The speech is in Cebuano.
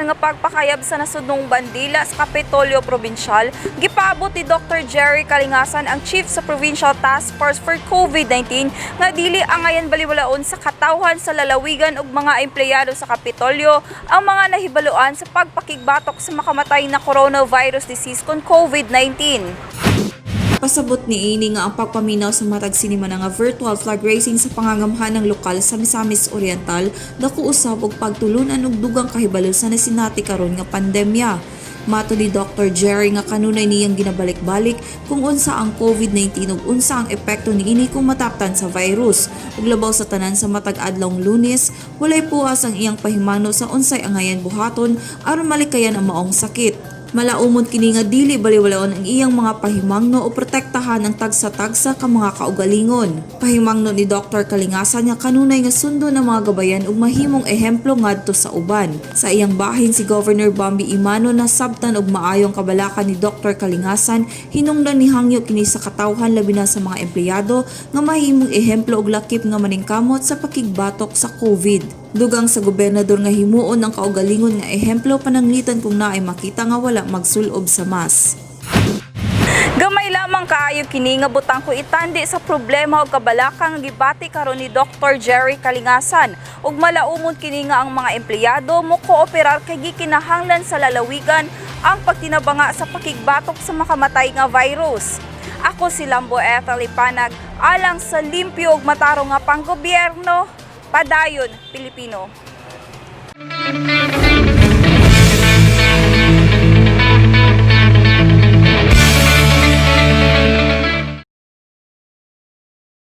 virtual nga pagpakayab sa nasudnong bandila sa Kapitolyo Provincial, gipaabot ni Dr. Jerry Kalingasan, ang chief sa Provincial Task Force for COVID-19, nga dili angayan baliwalaon sa katawhan sa lalawigan ug mga empleyado sa Kapitolyo ang mga nahibaluan sa pagpakigbatok sa makamatay na coronavirus disease kon COVID-19. Pasabot ni ini nga ang pagpaminaw sa matag sinimana nga virtual flag raising sa pangangamhan ng lokal sa Misamis Oriental dako usab og pagtulunan og dugang kahibalo sa nasinati karon nga pandemya. Mato ni Dr. Jerry nga kanunay niyang ginabalik-balik kung unsa ang COVID-19 ug unsa ang epekto niini kung mataptan sa virus. Ug labaw sa tanan, sa matag adlawng Lunes, walay puas ang iyang pahimano sa unsay angayan buhaton aron malikayan ang maong sakit. Malaumon kini nga dili baliwalaon ang iyang mga pahimangno o protektahan ang tagsa-tagsa ka mga kaugalingon. Pahimangno ni Dr. Kalingasan nga kanunay nga sundon ang mga gabayan ug mahimong ehemplo ngadto sa uban. Sa iyang bahin, si Governor Bambi Emano nasabtan og maayong kabalaka ni Dr. Kalingasan, hinungdan nihangyo kini sa katawhan, labi na sa mga empleyado, nga mahimong ehemplo og lakip nga maningkamot sa pakigbatok sa COVID. Dugang sa gobernador nga himuon ang kaugalingon nga ehemplo, pananglitan kung naay makita nga wala magsulob sa mask. Gamay lamang kaayo kini nga butang ko itandi sa problema ug kabalaka nga gibati karon ni Dr. Jerry Kalingasan, ug malaumon kini nga ang mga empleyado mo kooperar kay gikinahanglan sa lalawigan ang pagtinabanga sa pakigbatok sa makamatay nga virus. Ako si Lambo Ethel Ipanag, alang sa limpyo ug matarong nga panggobyerno. Padayon, Pilipino.